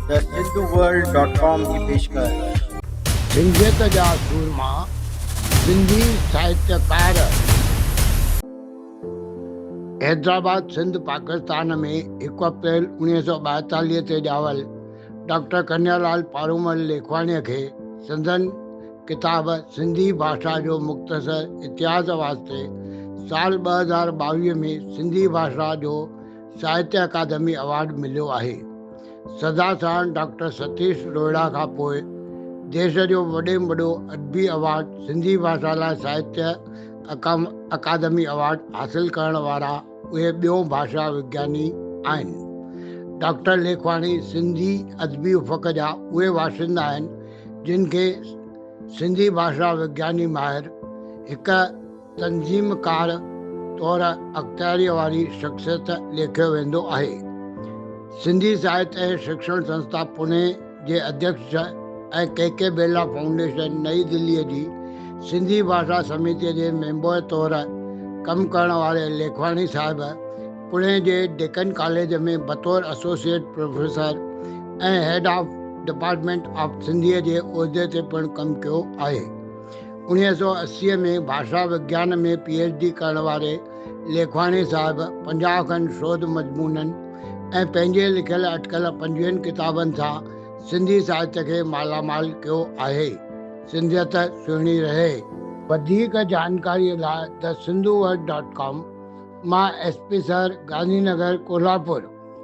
The Sindhu world dot com جي پيشڪش. سنڌيت جا سورما، سنڌي ساهتيڪار. حيدرآباد، سنڌ، پاڪستان ۾ هڪ اپريل 1942 تي ڄاول ڊاڪٽر ڪنهيا لال پارومل ليکواڻيء کي سندن ڪتاب سنڌي ڀاشا جو مختصر اتهاس واسطي سال 2022 ۾ سنڌي ڀاشا جو ساهتيه اڪادمي ايوارڊ مليو آهي. سدا ساڻ ڊاڪٽر ستيش روهڙا کان پوء ديش جو وڏي ۾ وڏو ادبي ايوارڊ سنڌي ڀاشا لاء ساهتيه اڪادمي ايوارڊ حاصل ڪرڻ وارا اهي ٻيون ڀاشا وگياني آهن. ڊاڪٽر ليکواڻي سنڌي ادبي افق جا اهي باشندا آهن جن کي سنڌي ڀاشا وگياني ماهر هڪ تنظيم ڪار طور اختياريء واري شخصيت ليکيو ويندو آهي. سنڌي ساهت ۽ شڪشڻ سنسٿا پوني جي اڌيڪش ۽ ڪي ڪي برلا فائونڊيشن نئين دليء جي سنڌي ڀاشا سميتيء جي ميمبر طور ڪم ڪرڻ واري ليکواڻي صاحب پوني جي ڊيڪن ڪاليج ۾ بطور associate professor ۽ head of department of سنڌيء جي عهدي تي پڻ ڪم ڪيو آهي. 1980 ۾ ڀاشا وگيان ۾ پي ايڇ ڊي ڪرڻ واري ليکواڻي صاحب 50 کن شوڌ مضمونن ۽ پنهنجي لکيل اٽڪل پنجويهن ڪتابن سان سنڌي ساهتيه کي مالا مال ڪيو آهي. سنڌيت سهڻي رهي. وڌيڪ جانڪاريء لاء the Sindhu world dot com مان S P sir, Gandhi Nagar, Kolhapur.